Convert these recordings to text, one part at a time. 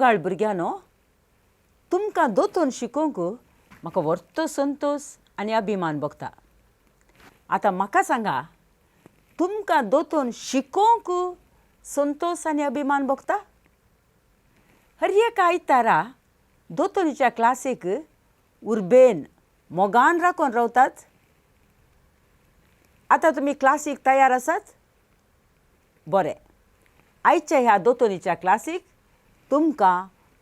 मोगाळ भुरग्यांनो, तुमकां दोतोन शिकोवंक म्हाका व्हडतो संतोश आनी अभिमान भोगता. आतां म्हाका सांगा, तुमकां दोतोन शिकोवंक संतोश आनी अभिमान भोगता? हर एका आयतारा दोतोनीच्या क्लासीक उर्बेन मोगान राखून रावतात. आतां तुमी क्लासीक तयार आसात? बरें, आयच्या ह्या दोतोनीच्या क्लासीक तुमकां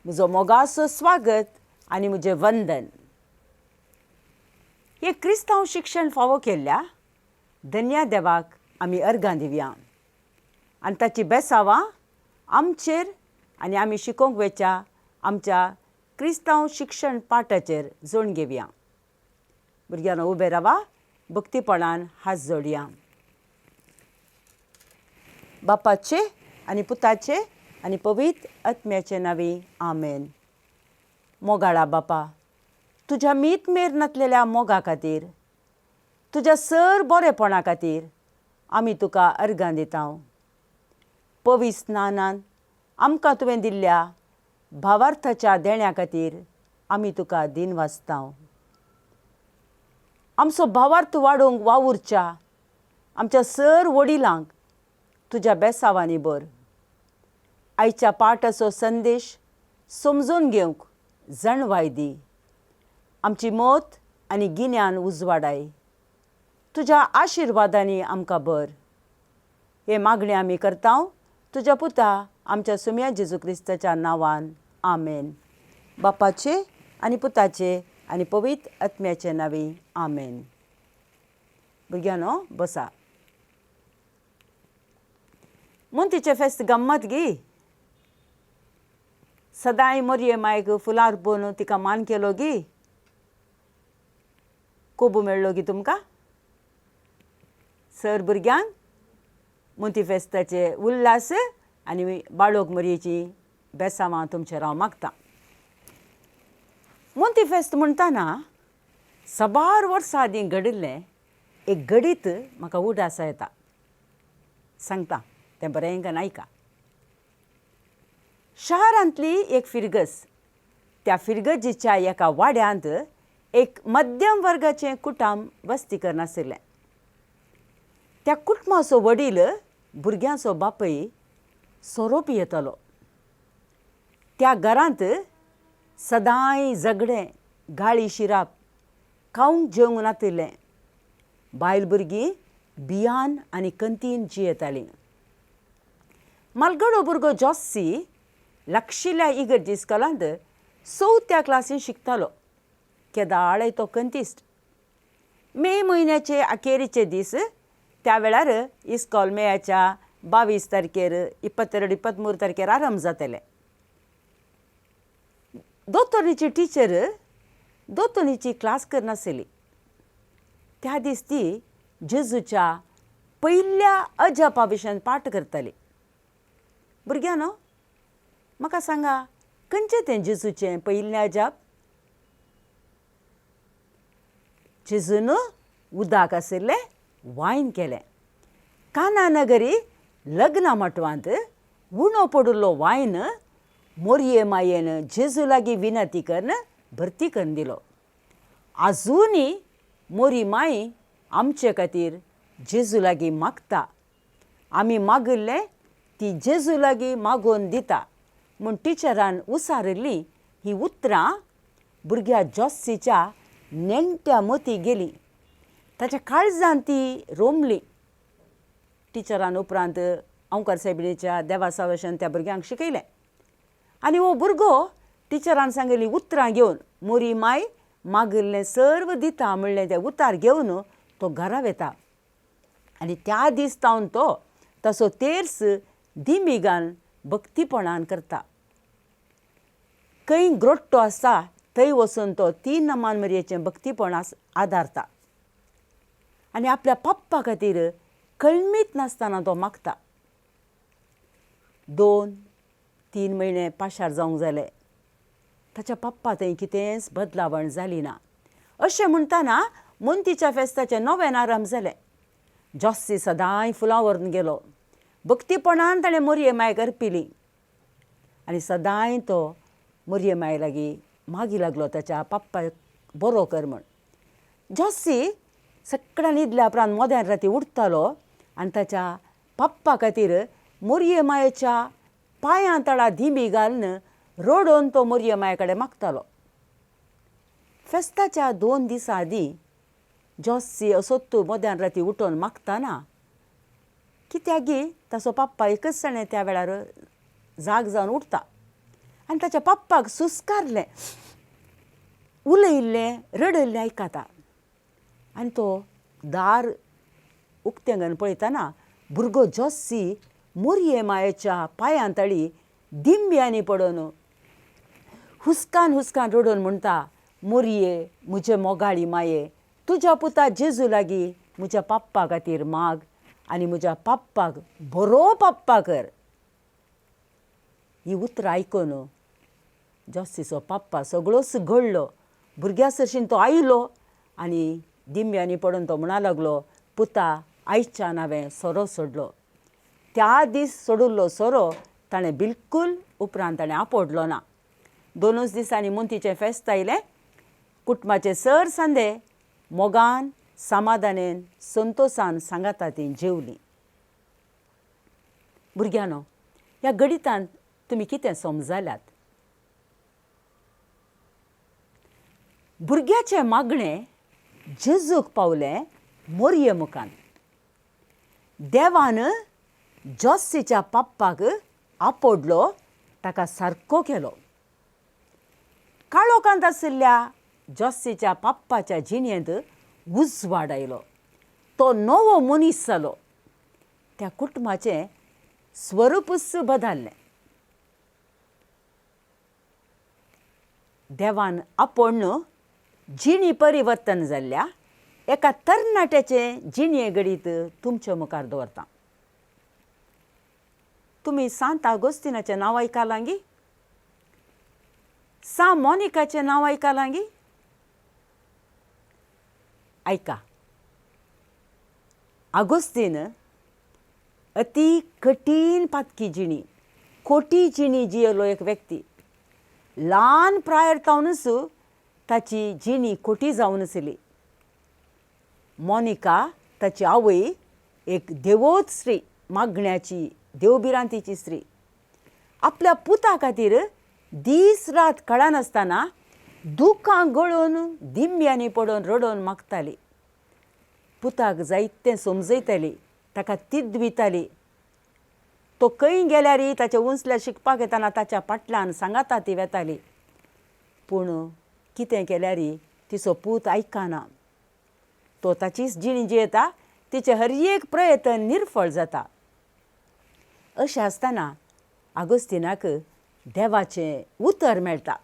म्हजो मोगाचो स्वागत आनी म्हजें वंदन. हें क्रिस्तांव शिक्षण फावो केल्ल्या धन्या देवाक आमी अर्गां दिवया आनी ताची बेसावां आमचेर आनी आमी शिकोवंक वेच्या आमच्या क्रिस्तांव शिक्षण पाठाचेर जोड घेवया. भुरग्यांनो, उबे रावा, भक्तीपणान हात जोडया. बापाचे आनी पुताचे आनी पवित्र आत्म्याचे नांवी, आमेन. मोगाळा बापा, तुज्या मीत मेर नातलेल्या मोगा खातीर, तुज्या सर बरेपणा खातीर आमी तुका अर्गां दिता. पवित्र स्नानान आमकां तुवें दिल्ल्या भावार्थाच्या देण्या खातीर आमी तुका दिन वाचता. आमचो भावार्थ वाडोवंक वावुरच्या आमच्या सर वडिलांक तुज्या बेसावांनी भर. आयच्या पाठाचो संदेश समजून घेवंक जाणवाय दी. आमची मत आनी गिन्यान उजवाडाय. तुज्या आशिर्वादांनी आमकां भर. हे मागणें आमी करता तुज्या पुता आमच्या सुम्या जेजू क्रिस्ताच्या नांवान, आमेन. बापाचे आनी पुताचे आनी पवित्र आत्म्याचे नांवी, आमेन. भुरग्यांनो, बसा. मोंतीचें फेस्त गम्मत गी. सदांय मोरये मायक फुलां अर्पून तिका मान केलो गी. कोबू मेळ्ळो गी तुमकां? सर भुरग्यांक मोंती फेस्ताचे उल्हास आनी बाळोक मोरयेची बेसांवां तुमचेर हांव मागतां. मोंती फेस्त म्हणटाना साबार वर्सां आदीं घडिल्लें एक घडीत म्हाका उडासा येता. सांगता तें बरें करून आयका. शहरांतली एक फिरगज, त्या फिरगजीच्या एका वाड्यांत एक मध्यम वर्गाचें कुटुंब वस्ती करनाशिल्लें. त्या कुटुंबाचो वडील भुरग्यांचो बापूय सोरो पियेतालो. त्या घरांत सदांय झगडें, गाळी शिराप, खावंक जेवंक नातिल्लें. बायल भुरगीं भियान आनी कंतीन जियेतालीं. मालगडो भुरगो जॉस्सी लागशिल्ल्या इगर्जी इस्कोलांत चवथ्या क्लासींत शिकतालो. केदाळय तो कंतीस्ट. मे म्हयन्याचे अखेरीचे दीस. त्या वेळार इस्कोल मेयाच्या 22 तारखेर, 22, 23 तारखेर आरंभ जातालें. दोतोरीची टिचर दोतोनीची क्लास करनासली. त्या दीस ती जेजूच्या पयल्या अजापा विशयान पाठ करताली. भुरग्यांनो, म्हाका सांगा, खंयचें तें जेजूचें पयलें अजाप? जेजून उदक आशिल्लें वायन केलें. काना नगरी लग्ना माटवांत उणो पडिल्लो वायन मोरये मायेन जेजू लागीं विनंती करून भरती करून दिलो. आजुनूय मोरी माई आमचे खातीर जेजू लागीं मागता. आमी मागिल्लें ती जेजू लागीं मागोवन दिता म्हूण टिचरान उसारिल्लीं हीं उतरां भुरग्या जॉस्सीच्या नेण्ट्या मती गेलीं. ताच्या काळजान ती रोमली. टिचरान उपरांत अंवकर सायबिणीच्या देवासावशान त्या भुरग्यांक शिकयलें आनी हो भुरगो टिचरान सांगिल्लीं उतरां घेवन, मोरी माय मागिल्लें सर्व दिता म्हणलें तें उतार घेवन तो घरा वेता आनी त्या दीस तावन तो तसो तेर्स दिमिगान भक्तीपणान करता. खंय ग्रोट्टो आसा थंय वचून तो तीन नमान मरयेचें भक्तीपण आदारता आनी आपल्या पप्पा खातीर कळमीत नासतना तो मागता. 2-3 म्हयने पाशार जावंक जाले, ताच्या पप्पा थंय कितेंच बदलावण जाली ना. अशें म्हणटना मोंतीच्या फेस्ताचें नवें आरंभ जालें. जॉस्सी सदांय फुलां व्हरून गेलो. भक्तीपणान ताणें मोरये मायक अर्पिली. आनी सदांय तो मोरये माये लागीं मागी लागलो ताच्या पप्पाक बरो कर म्हूण. जॉसी सगळ्या न्हिदल्या उपरांत मोद्यान राती उठतालो आनी ताच्या पप्पा खातीर मोरये मायेच्या पांयां तळा दिंबी घालून रडोवन तो मोरये माये कडेन मागतालो. फेस्ताच्या 2 दिसां आदीं जॉसी असोच मोद्यान राती उठोवन मागताना कित्याक गी ताचो पप्पा एकच जाणें त्या वेळार जाग जावन उठता आनी ताच्या पप्पाक सुस्कारलें, उलयिल्लें, रडयल्लें आयकता आनी तो दार उक्तें पळयतना भुरगो जॉसी मोरये मायेच्या पांयां तळी दिंब्यांनी पडून हुस्कान हुस्कान रडून म्हणटा, मोरये म्हजे मोगाळी माये, तुज्या पुता जेजू लागीं म्हज्या पप्पा खातीर माग आनी म्हज्या पप्पाक बरो पप्पा कर. ही उतरां आयकून जॉसीचो पप्पा सगळोच घडलो. भुरग्या सरशीन तो आयलो आनी दिंब्यांनी पडून तो म्हणा लागलो, पुता आयच्यान हांवें सोरो सोडलो. त्या दीस सोडिल्लो सोरो ताणें बिलकूल उपरांत ताणें आपोडलो ना. 2 दिसांनी मुंतीचें फेस्त आयलें. कुटुंबाचे सर सांदे मोगान समाधानेन संतोशान सांगाता तीं जेवलीं. भुरग्यांनो, ह्या गणितान तुमी कितें समजाल्यात? भुरग्याचें मागणें जेजूक पावलें मोरये मुखान. देवान जॉसीच्या पप्पाक आपोडलो, ताका सारको केलो. काळोखांत आशिल्ल्या जॉसीच्या पप्पाच्या जिणेंत उजवाड आयलो. तो नवो मनीस जालो. त्या कुटुंबाचें स्वरुपूच बदल्लें. देवान आपोवन जिणी परिवर्तन जाल्ल्या एका तरणाट्याचें जिणे घडीत तुमचे मुखार दवरता. तुमी सांत आगोस्तिनाचें नांव आयकलां गी? सा मोनिकाचें नांव आयकलां गी? आयका, आगोस्तीन अती कठीण पातकी जिणी, कोटी जिणी जियेलो एक व्यक्ती. ल्हान प्रायर तावनूच ताची जिणी कोटी जावन आसली. मोनिका ताची आवय एक देवोत स्त्री, मागण्याची देवभिरांतीची स्त्री. आपल्या पुता खातीर दीस रात कळनासतना दुकां गळोवन दिंब्यांनी पडून रडोवन मागताली. पुताक जायतें समजयताली, ताका तिद्विताली. तो खंय गेल्यार ताच्या उंचल्या शिकपाक येतना ताच्या फाटल्यान सांगाता ती वेताली. पूण कितें केल्यार तिचो पूत आयकना. तो ताचीच जिणी जियेता, तिचें हर एक प्रयत्न निर्फळ जाता. अशें आसतना आगोस्तिनाक देवाचें उतर मेळटा.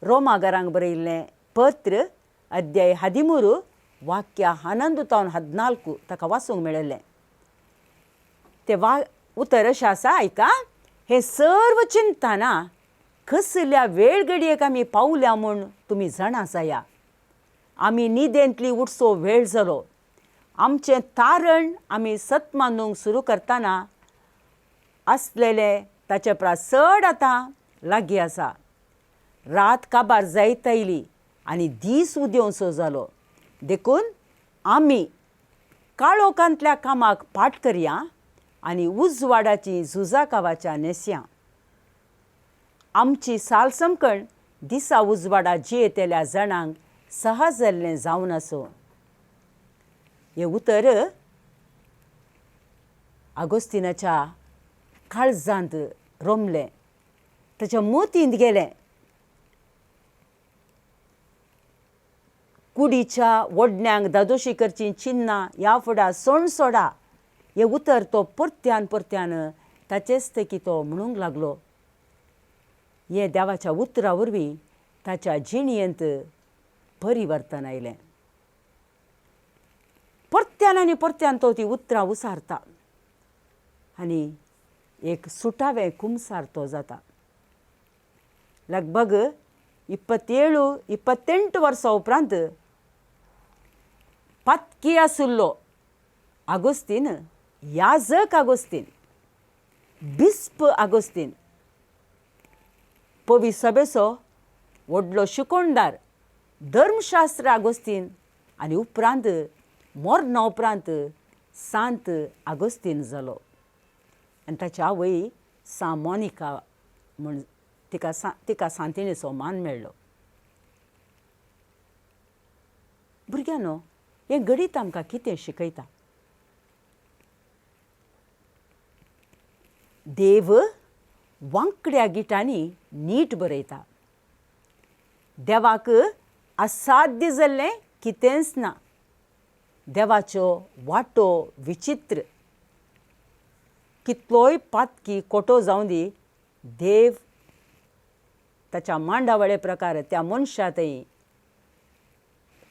रोमागरांक बरयिल्लें पत्र अध्याय 13 वाक्य 11 तावन 14 ताका वाचूंक मेळिल्लें. तें उतर अशें आसा, आयका, हें सर्व चिंतना कसल्या वेळ घडयेक आमी पावल्या म्हूण तुमी जाणा जाया. आमी न्हिदेंतली उठचो वेळ जालो. आमचें तारण आमी सत मानूंक सुरू करतना आसलेलें ताचे परस चड आतां लागीं आसा. रात काबार जायत आयली आनी दीस उदेवचो जालो. देखून आमी काळोखांतल्या कामाक पाठ करया आनी उजवाडाची झुजा कावाच्या न्हेसया. आमची साल समकण दिसा उजवाडा जियेतल्या जाणांक सहज जाल्लें जावन आसूं. हें उतर आगोस्तिनाच्या काळजांत रोमलें, ताच्या मोतींत गेलें. कुडीच्या वडण्यांक दादोशी करची चिन्नां ह्या फुडा सोण सोडा हें उतर तो परत्यान परत्यान ताचेच तेकी तो म्हणूंक लागलो. हें देवाच्या उतरा वरवीं ताच्या जिणेंत परिवर्तन आयलें. परत्यान आनी परत्यान तो ती उतरां उसारता आनी एक सुटावें कुमसार तो जाता. लगभग 27 28 वर्सां उपरांत पातकी आशिल्लो आगोस्तीन, याजक आगोस्तीन, बिस्प आगोस्तीन पवी सभेचो व्हडलो शिकोणदार धर्मशास्त्र आगोस्तीन आनी उपरांत मरणा उपरांत सांत आगोस्तीन जालो आनी ताची आवय सां मोनिका म्हूण तिका सा तिका सांतिणेचो मान मेळ्ळो. भुरग्यांनो हें घडीत आमकां कितें शिकयता? देव वांकड्या गिटांनी नीट बरयता. देवाक असाध्य जाल्लें कितेंच ना. देवाच्यो वाटो विचित्र. कितलोय पातकी कोटो जावं दी देव ताच्या मांडावळे प्रकार त्या मनशा थंय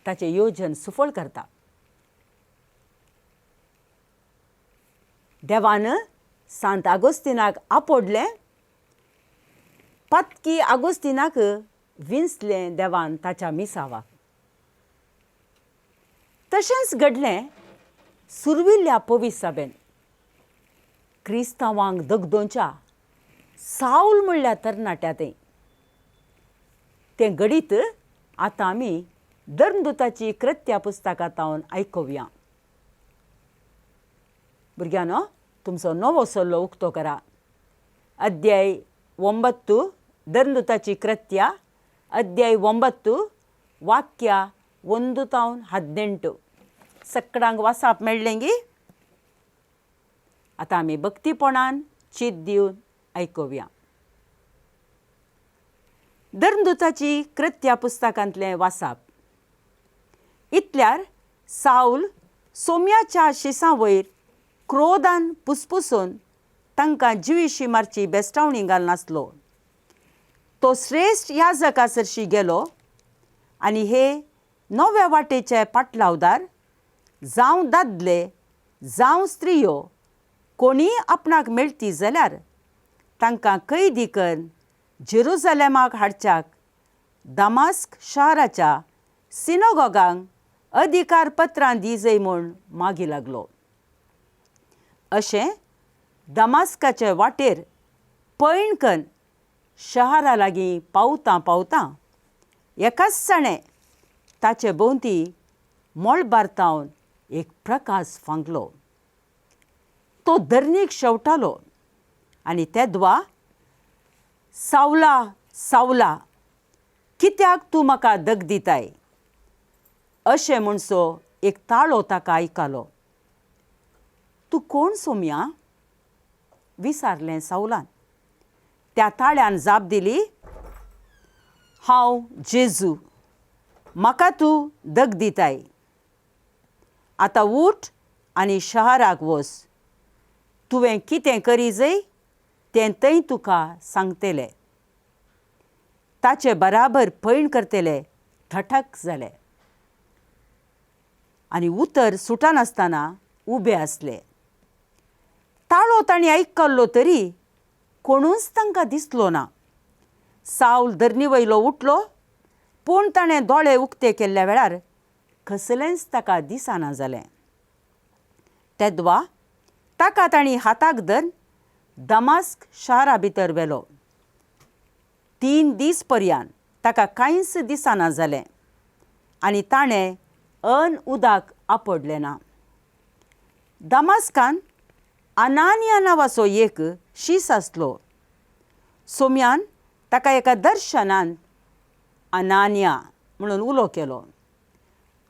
ताचें योजन सुफळ करता. देवान सांत आगोस्तिनाक आपोडलें. पातकी आगोस्तिनाक विंचलें देवान ताच्या मिसावाक. तशेंच घडलें सुर्विल्ल्या पविसाबेन क्रिस्तांवांक दगदोंच्या सावल म्हणल्या तरणाट्या थंय. तें घडीत आतां आमी धर्मदुताची कृत्या पुस्तकांत आयकुया. भुरग्यांनो तुमचो नवो सल्लो उक्तो करा. अध्याय 9 धर्मदुताची कृत्या अध्याय 9 वाक्य 1 तावन 18. सकडांक वासाप मेळ्ळें गी? आतां आमी भक्तीपणान चीत दिवन आयकुया. धर्मदुताची कृत्या पुस्तकांतलें वासाप. इतल्यार सावल सोम्याच्या शिसां वयर क्रोधान पुसपुसून तांकां जिविशी मारची बेस्टावणी घालनासलो. तो श्रेश्ठ याजका सरशी गेलो आनी हे नव्या वाटेचे पाटलावदार जावं दादले जावं स्त्रियो कोणीय आपणाक मेळटी जाल्यार तांकां कैदी करून जेरुजलेमाक हाडच्याक दमास्क शाराच्या सिनोगोगांक अधिकार पत्रां दिजय म्हूण मागी लागलो. अशें दमास्काचे वाटेर पयण कन्न शहरा लागीं पावतां पावतां एकाच जाणें ताचे भोंवती मळबार तावन एक प्रकाश फांकलो. तो धरणीक शेवटालो आनी तेदवा सावला सावला कित्याक तूं म्हाका दग दिताय अशें म्हणसो एक ताळो ताका आयकलो. तूं कोण सोम्या? विचारलें सावलान. त्या ताळ्यान जाप दिली, हांव जेजू, म्हाका तूं दग दिताय. आतां उठ आनी शहराक वच, तुवें कितें करी जाय तें थंय तुका सांगतले. ताचे बराबर पयण करतले थटक जाले आनी उतर सुटनासतना उबे आसले. ताळो तांणी आयकल्लो तरी कोणूच तांकां दिसलो ना. सावल धरणी वयलो उठलो, पूण ताणें दोळे उक्ते केल्ल्या वेळार कसलेंच ताका दिसना जालें. तेदवा ताका तांणी हाताक धरून दमास्क शारा भितर व्हेलो. 3 दीस पर्यंत ताका कांयच दिसना जालें आनी ताणें अन उदक आपडलें ना. दमास्कान अनानिया नांवाचो एक शीस आसलो. सोम्यान ताका एका दर्शनान अनानिया म्हणून उलो केलो.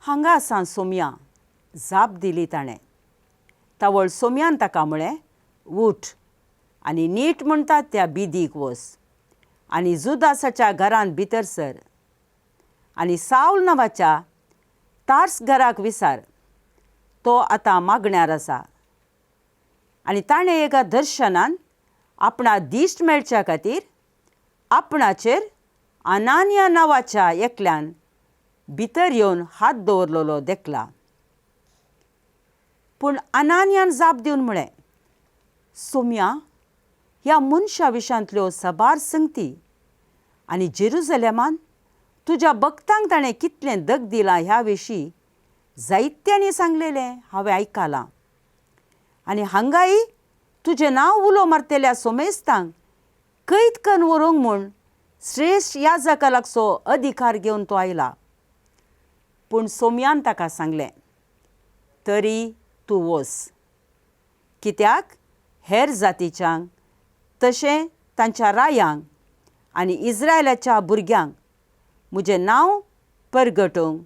हांगा आसा सोम्या, जाप दिली ताणें. तावळ सोम्यान ताका म्हळें, उठ आनी नीट म्हणटा त्या बिदीक वच आनी जुदासाच्या घरांत भितर सर आनी सावल नांवाच्या तार्स घराक विसार, तो आतां मागण्यार आसा. आनी ताणें एका दर्शनान आपणा दिश्ट मेळच्या खातीर आपणाचेर अनानिया नांवाच्या एकल्यान भितर येवन हात दवरलेलो देखला. पूण अनानियान जाप दिवन म्हळें, सोम्या, ह्या मनशा विशांतल्यो सबार संगती आनी जेरुजलेमान तुज्या भक्तांक ताणें कितलें दग दिलां ह्या विशीं जायत्यांनी सांगलेलें हांवें आयकलां. आनी हांगाय तुजें नांव उलो मारतल्या सोमेस्तांक कैद करून व्हरूंक म्हूण श्रेश्ठ याजका लागचो अधिकार घेवन तो आयला. पूण सोमयान ताका सांगलें, तरी तूं वच, कित्याक हेर जातीच्यांक तशें तांच्या रायांक आनी इस्रायलाच्या भुरग्यांक म्हजें नांव परगटूंक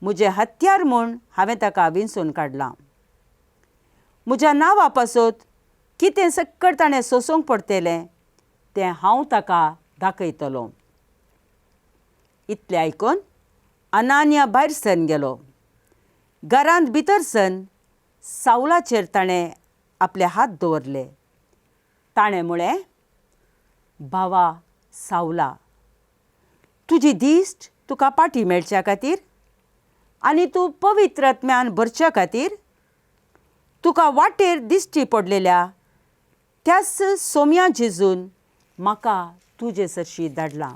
म्हजें हत्यार म्हूण हांवें ताका विंचून काडलां. म्हज्या नांवा पासत कितें सक्कड ताणें सोंसूंक पडटलें तें हांव ताका दाखयतलों. इतलें आयकून अनानिया भायर सरून गेलो. घरांत भितर सरून सावलाचेर ताणें आपले हात दवरले. ताणें म्हळें, भावा सावला, तुजी दिश्ट तुका पाटी मेळच्या खातीर आनी तूं पवित्र आत्म्यान भरच्या खातीर तुका वाटेर दिश्टी पडलेल्या त्याच सोम्या जेजून म्हाका तुजे सरशी धाडलां.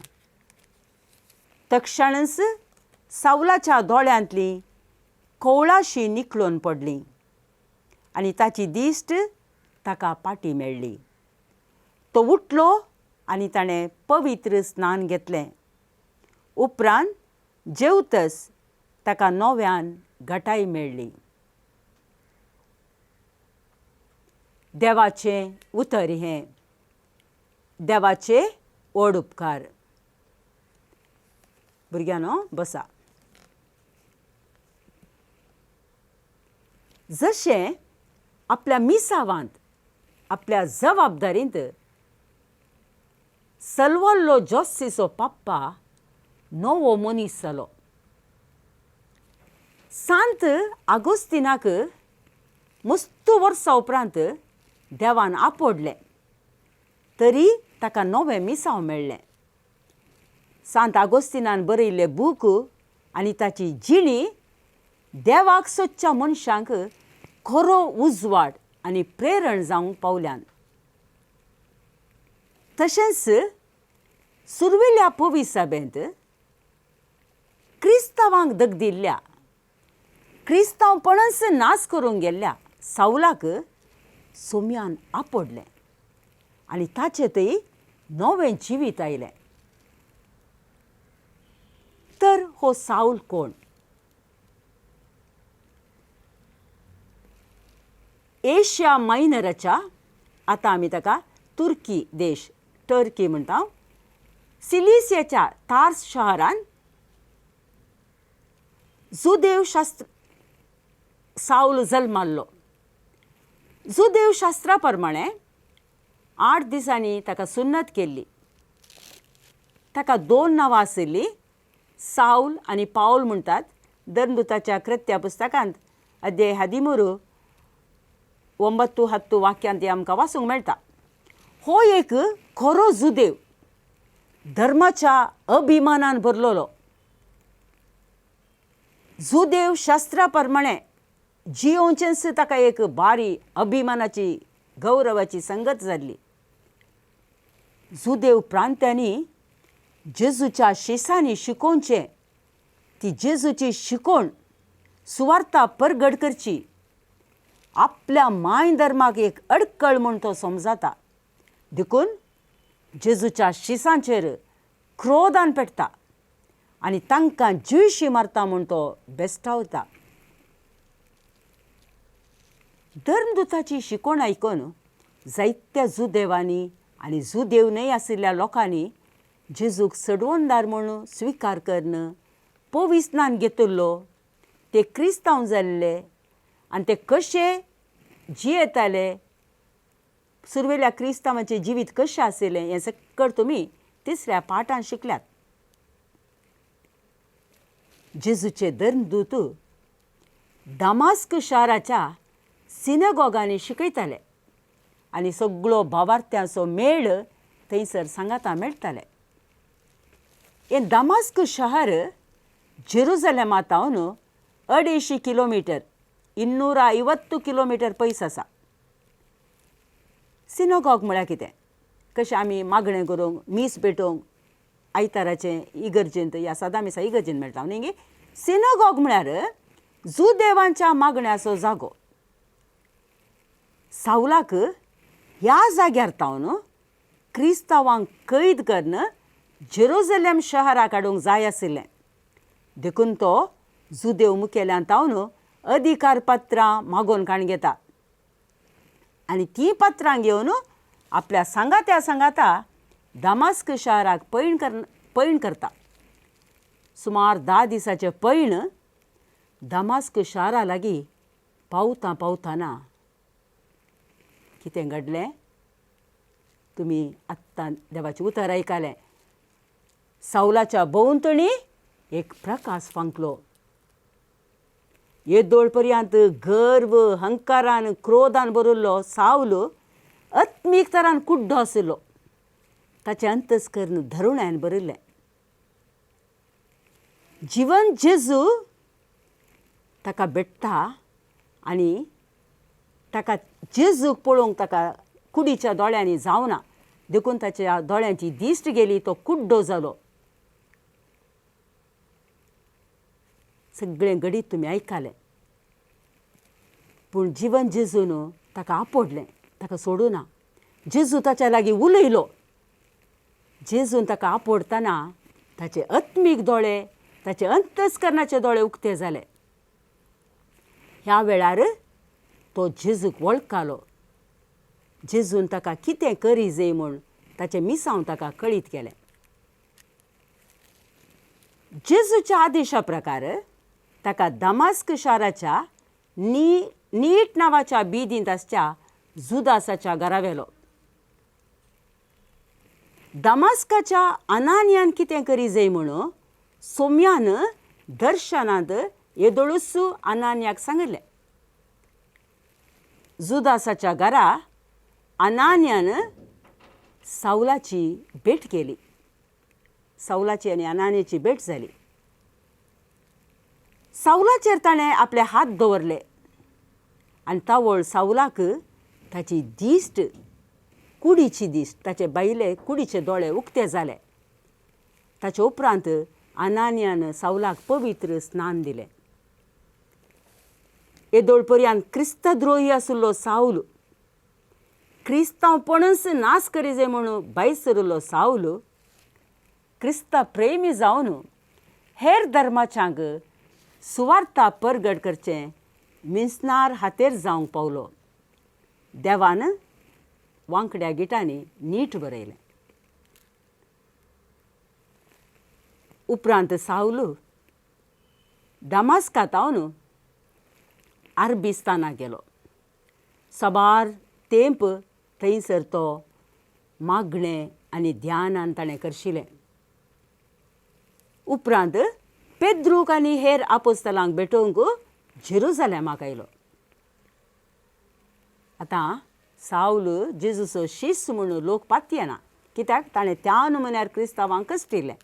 तक्षणच सावलाच्या दोळ्यांतली कोवळाशी निखळून पडली आनी ताची दिश्ट ताका पाटी मेळ्ळी. तो उठलो आनी ताणें पवित्र स्नान घेतलें. उपरांत जेवतच ताका नव्यान घटाय मेळ्ळी. देवाचें उतर हें. देवाचे व्हड उपकार. भुरग्यांनो बसा. जशें आपल्या मिसावांत आपल्या जबाबदारींत सलवल्लो जोस्सीचो पप्पा नवो मनीस जालो. सांत आगोस्तिनाक मस्तू वर्सां उपरांत देवान आपडलें तरी ताका नवें मिसांव मेळ्ळें. सांत आगोस्तिनान बरयल्ले बूक आनी ताची जिणी देवाक सोदच्या मनशांक खरो उजवाड आनी प्रेरण जावंक पावल्यान. तशेंच सुरवेल्या पवी सभेंत क्रिस्तांवांक दगदिल्ल्या क्रिस्तांवपणच नाश करूंक गेल्ल्या सावलाक सोम्यान आपडलें आनी ताचें थंय नवें जिवीत आयलें. तर हो सावल कोण? एशिया मायनराच्या, आतां आमी ताका तुर्की देश टर्की म्हणटा, सिलिसियाच्या तार्स शहरान जुदेव शास्त्र सावल जल्माल्लो. जुदेव शास्त्रा प्रमाणे 8 दिसांनी ताका सुन्नत केल्ली. ताका 2 नांवां आशिल्लीं, सावल आनी पावल म्हणटात. धर्मदूताच्या कृत्या पुस्तकांत अध्याय 13 9 10 वाक्यांत आमकां वाचूंक मेळटा. हो एक खरो जुदेव, धर्माच्या अभिमानान भरलेलो. जुदेव शास्त्रा प्रमाणे जियोवचेंच ताका एक बारी अभिमानाची गौरवाची संगत जाल्ली. जुदेव प्रांत्यांनी जेजूच्या शिसांनी शिकोवचें, ती जेजूची शिकोवण सुवार्ता परगट करची, आपल्या माय धर्माक एक अडकळ म्हूण तो समजाता. देखून जेजूच्या शिसांचेर क्रोधान पेटता आनी तांकां जिवशी मारता म्हूण तो बेस्टावता. धर्मदूताची शिकोवण आयकून जायत्या जुदेवांनी आनी जुदेव न्हय आशिल्ल्या लोकांनी जेजूक सडवणदार म्हूण स्विकार करून पविस्नान घेतिल्लो. ते क्रिस्तांव जाल्ले आनी ते कशे जियेताले, सुरवेल्या क्रिस्तांवाचें जिवीत कशें आशिल्लें हें सक्कड तुमी तिसऱ्या पाठान शिकल्यात. जेजूचे धर्मदूत दामास्क शाराच्या सिनेगॉगांनी शिकयताले आनी सगळो भावार्थ्यांचो मेळ थंयसर सांगाता मेळटाले. हें दामास्क शहर जेरुजलेमा तावन 250 किलोमिटर 250 किलोमिटर पयस आसा. सिनेगॉग म्हळ्यार कितें? कशें आमी मागणें करूंक मीस पेटोवंक आयताराचें इगर्जेंत या सदां मिसा इगर्जेंत मेळटा न्ही गे. सिनेगॉग म्हळ्यार जुदेवांच्या मागण्याचो जागो. सावलाक ह्या जाग्यार तावन क्रिस्तांवांक कैद करून जेरुजलेम शहराक हाडूंक जाय आशिल्लें. देखून तो जुदेव मुखेल्यान तावन अधिकार पत्रां मागोवन काण घेता आनी तीं पत्रां घेवन आपल्या सांगात्या सांगाता दमास्क शाराक पयण करता. सुमार 10 दिसाचें पयण दमास्क शारा लागीं पावता पावतना कितें घडलें तुमी आत्तां देवाचें उतर आयकलें. सावलाच्या भोंवतणी एक प्रकाश फांकलो. येदोळ पर्यंत गर्व हंकारान क्रोधान भरिल्लो सावल आत्मीक तरान कुड्डो आशिल्लो. ताचें अंतस्कर्ण धरुण्यान भरिल्लें. जिवन जेजू ताका भेट्टा आनी ताका जेजूक पळोवंक ताका कुडीच्या दोळ्यांनी जावना, देखून ताच्या दोळ्यांची दिश्ट गेली, तो कुड्डो जालो. सगळें घडीत तुमी आयकलें. पूण जिवन जेजून ताका आपोडलें, ताका सोडूं ना. जेजू ताच्या लागीं उलयलो. जेजून ताका आपोडटना ताचे आत्मीक दोळे, ताचे अंतस्करणाचे दोळे उक्ते जाले. ह्या वेळार तो जेजूक वळखलो. जेजून ताका कितें करी जाय म्हूण ताचें मिसांव ताका कळीत केलें. जेजूच्या आदेशा प्रकार ताका दमास्क शाराच्या नीट नांवाच्या बिदींत आसच्या जुदासाच्या घरा व्हेलो. दमास्काच्या अनानियान कितें करी जाय म्हणून सोम्यान दर्शनांत येदोळूच अनानियाक सांगिल्लें. जुदासाच्या घरा अनानियान सावलाची भेट केली. सावलाची आनी अनानियाची भेट जाली. सावलाचेर ताणें आपले हात दवरले आनी तावळ सावलाक ताची दिश्ट, कुडीची दिश्ट, ताचे बायले कुडीचे दोळे उक्ते जाले. ताचे उपरांत अनानियान सावलाक पवित्र स्नान दिलें. येदोळ पर्यंत क्रिस्तद्रोही आशिल्लो सावल, क्रिस्तांवपणच नाश करी जाय म्हणून भायर सरिल्लो सावल क्रिस्ता प्रेमी जावन हेर धर्माच्यांक सुवार्ता परगट करचें मिन्सनार हातेर जावंक पावलो. देवान वांकड्या गिटांनी नीट बरयलें. उपरांत सावल दमास्कांत अरबिस्तानाक गेलो. साबार तेंप थंयसर तो मागणें आनी ध्यानान ताणें करशिलें. उपरांत पेद्रूक आनी हेर आपोस्तलांक भेटोवंक जेरुजलेमाक आयलो. आतां सावल जेजूचो शिश्य म्हणून लोक पातयेना, कित्याक ताणें त्या नमुन्यार क्रिस्तांवांक कश्टिलें.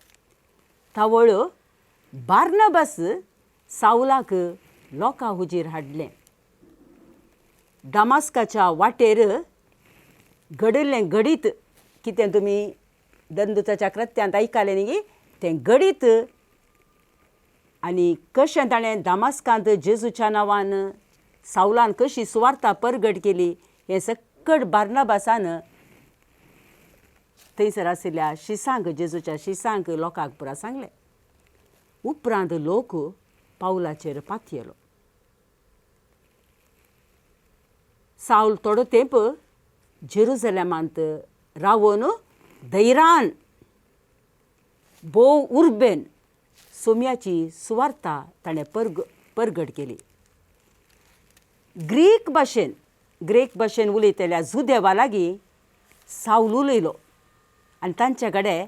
तावळ बार्नबास सावलाक लोकां हुजीर हाडलें. दमास्काच्या वाटेर घडिल्लें घडीत कितें तुमी दंदुताच्या कृत्यांत आयकलें न्ही, तें घडीत आनी कशें ताणें दमास्कांत जेजूच्या नांवान सावलान कशी सुवार्ता परगट केली हें सकट बार्नबासान थंयसर आशिल्ल्या शिसांक, जेजूच्या शिसांक, लोकांक पुरा सांगलें. उपरांत लोक पावलाचेर पातयेलो. सावल थोडो तेंप जेरुजलेमांत रावन धैरान भोव उर्बेन सोम्याची सुवार्ता ताणें परगट केली. ग्रीक भाशेन उलयतल्या जुदेवा लागीं सावल उलयलो आनी तांचे कडेन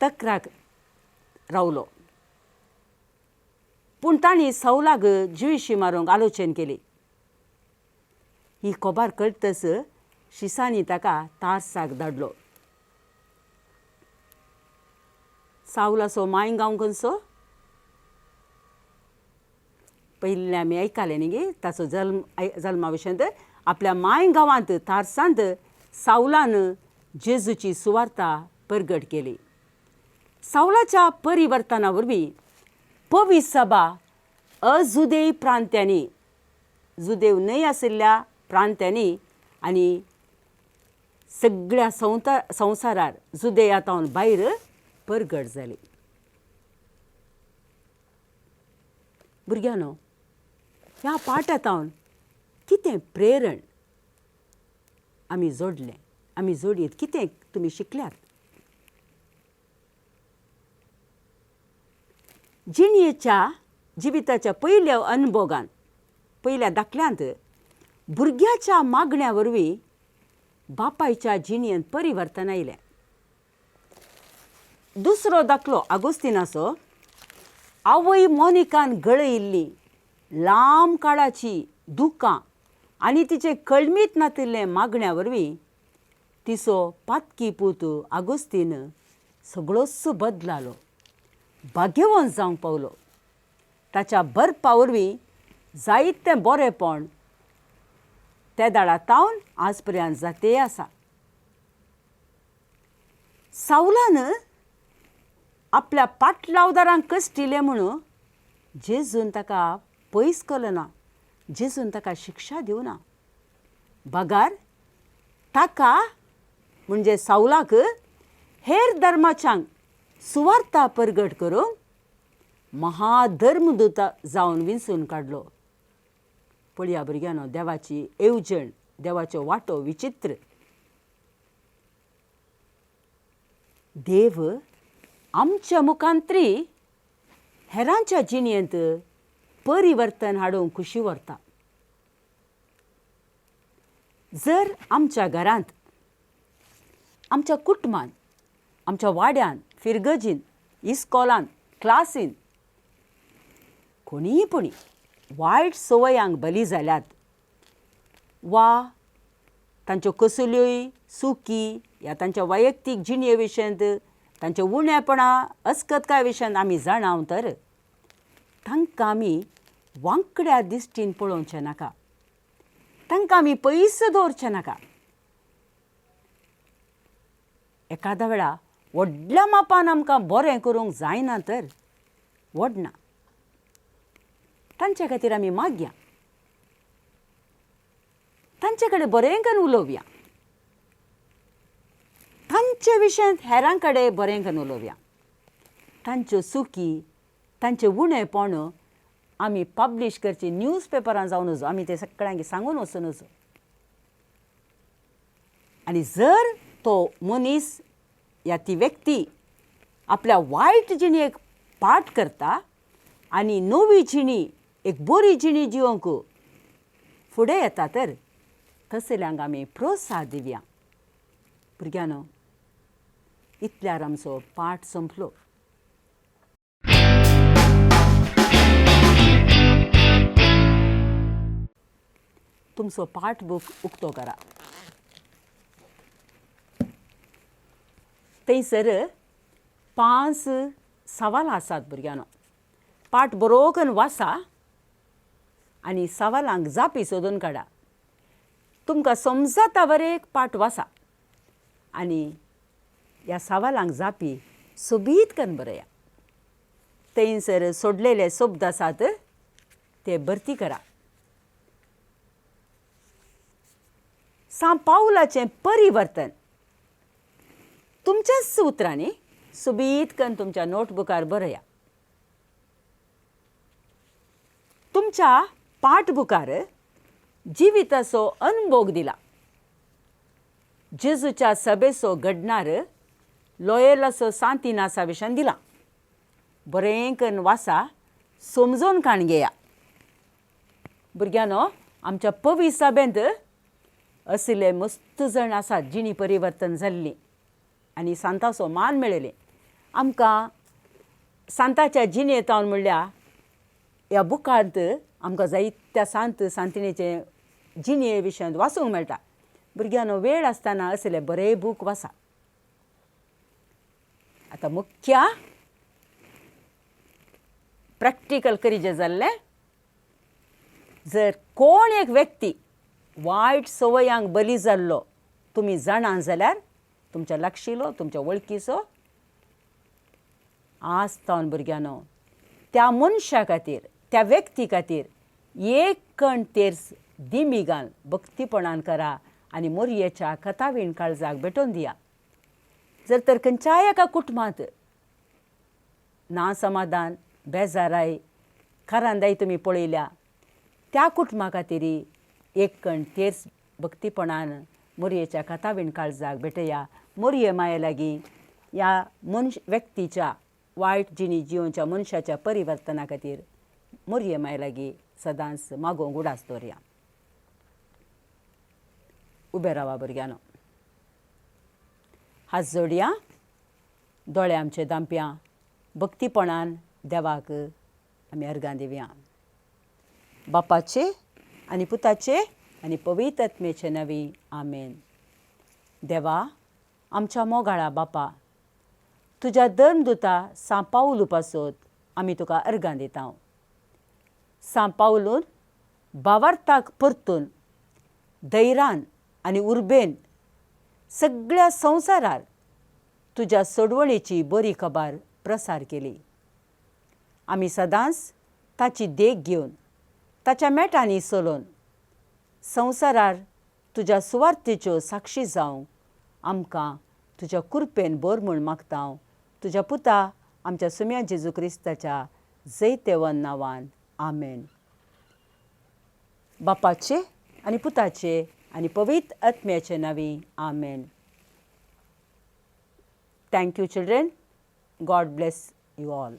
तक्राक रावलो. पूण तांणी सावलाक जिविशी मारूंक आलोचन केली. ही खबर कळटच शिसांनी ताका तारसाक धाडलो. सावलाचो मांय गांव खंयचो पयलीं आमी आयकलें न्ही गे ताचो जल्मा विशयांत. आपल्या मांय गांवांत तारसांत सावलान जेजूची सुवार्ता परगट केली. सावलाच्या परिवर्तना वरवीं पवी सभा अजुदेव प्रांत्यांनी, जुदेव न्हय आशिल्ल्या प्रांत्यांनी आनी सगळ्या संवसारार जुदेया तावन भायर परगट जाली. भुरग्यांनो, ह्या पाठांत कितें प्रेरण आमी जोडलें, आमी जोडयेत कितें तुमी शिकल्यात? जिणेच्या जिविताच्या पयल्या अनुभोगान, पयल्या दाखल्यांत भुरग्याच्या मागण्या वरवीं बापायच्या जिणेंत परिवर्तन आयलें. दुसरो दाखलो आगोस्तिनाचो, आवय मोनिकान गळयिल्ली लांब काळाची दुकां आनी तिचें कळमीत नातिल्लें मागण्या वरवीं तिचो पातकी पूत आगोस्तीन सगळोच बदलालो, भाग्यवंत जावंक पावलो. ताच्या बरपा वरवीं जायतें बरेंपण त्या दाडा तावन आज पर्यंत जाते आसा. सावलान आपल्या पाटलावदारांक कश्टिलें म्हणून जेजून ताका पयस केलो ना, जेजून ताका शिक्षा दिवना, बगार ताका म्हणजे सावलाक हेर धर्माच्यांक सुवार्ता परगट करूंक महाधर्मदूत जावन विंचून काडलो. पळया भुरग्यांनो, देवाची येवजण, देवाचो वांटो विचित्र. देव आमच्या मुखांतरी हेरांच्या जिणेंत परिवर्तन हाडूंक खुशी व्हरता. जर आमच्या घरांत, आमच्या कुटुंबांत, आमच्या वाड्यान, फिरगजीन, इस्कोलान, क्लासीन कोणीय पुणी वायट संवयांक बली जाल्यात वा तांच्यो कसल्योय चुकी या तांच्या वैयक्तीक जिणे विशयांत तांच्या उणेपणा अस्कतकाय विशयांत आमी जाणाव तर तांकां आमी वांकड्या दिश्टीन पळोवचें नाका, तांकां आमी पयस दवरचें नाका. एखाद्या वेळा व्हडल्या मापान आमकां बरें करूंक जायना तर व्हडना, तांचे खातीर आमी मागया, तांचे कडेन बरें करून उलोवया, तांचे विशयांत हेरां कडेन बरें करून उलोवया. तांच्यो चुकी, तांचे उणेपण आमी पब्लीश करची, न्यूज पेपरान जावन वचो, आमी ते सगळ्यांक सांगून वचून वचो. आनी जर तो मनीस या ती व्यक्ती आपल्या वायट जिणेक पाठ करता आनी नवी जिणी, एक बरी जिणी जिवंक फुडें येता तर तसल्यांक आमी प्रोत्साह दिवया. भुरग्यांनो, इतल्यार आमचो पाठ सोंपलो. तुमचो पाठ बूक उक्तो करा. थंयसर 5 सवालां आसात भुरग्यांनो. पाठ बरो करून वाचा आनी सवालांक जापी सोदून काडा. तुमकां समजता बरें एक पाठ वाचा आनी ह्या सवालांक जापी सोबीत करून बरया. थंयसर सोडलेले शब्द आसात ते भरती करा. सांव पावलाचें परिवर्तन तुमच्याच उतरांनी सोबीत करून तुमच्या नोटबुकार बरया. तुमच्या पाठबुकार जिविताचो अनभोग दिला. जेजूच्या सभेचो घडणार लोयेलाचो सांतिनासा विशयान दिला. बरें करून वाचा, समजून काण घेया. भुरग्यांनो, आमच्या पवी सभेंत असले मस्त जण आसात जिणी परिवर्तन जाल्लीं आनी सांताचो मान मेळयलें. आमकां सांताच्या जिणेंत म्हणल्यार ह्या बुकांत आमकां जायत्या सांत सांतिणेचे जिणे विशयांत वाचूंक मेळटा. भुरग्यांनो, वेळ आसतना असले बरे बूक वाचा. आतां मुख्य प्रॅक्टिकल करीजे जाल्लें, जर कोण एक व्यक्ती वायट संवयांक बली जाल्लो तुमी जाणा जाल्यार तुमच्या लागशिलो, तुमच्या वळखीचो आज तावन भुरग्यांनो त्या मनशा खातीर, त्या व्यक्ती खातीर एक कण तेर्स दिमिगान भक्तीपणान करा आनी मोरयेच्या कथावीण काळजाक भेटोवन दिया. जर तर खंयच्याय एका कुटुंबांत ना समाधान, बेजाराय, कारांदाय तुमी पळयल्या. त्या कुटुंबा खातीर एक कण तेर्स भक्तीपणान मोरयेच्या कातावीण काळजाक भेटया. मोरये माये लागीं ह्या मनश व्यक्तीच्या वायट जिणी जिवनच्या मनशाच्या परिवर्तना खातीर मोरये माये लागीं सदांच मागोवंक उडास दवरया. उबे रावा भुरग्यांनो, हात जोडया, दोळे आमचे दांपया, भक्तीपणान देवाक आमी अर्गां दिवया. बापाचे आनी पुताचे आनी पवित्र आत्म्याचे नांवी, आमेन. देवा आमच्या मोगाळा बापा, तुज्या धर्मदुता सांव पावलू पासत आमी तुका अर्गां दिता. सांव पावलून भावार्थाक परतून धैरान आनी उर्बेन सगळ्या संवसारार तुज्या सोडवणेची बरी खबर प्रसार केली. आमी सदांच ताची देख घेवन ताच्या मेटांनी चलोवन संवसारार तुज्या सुवार्थेच्यो साक्षी जावंक आमकां तुज्या कृपेन भर म्हूण मागता. तुज्या पुता आमच्या सुम्या जेजू क्रिस्ताच्या जैतेवन नांवान, आमेन. बापाचे आनी पुताचे आनी पवित्र आत्म्याचे नांवी, आमेन. Thank you children. God bless you all.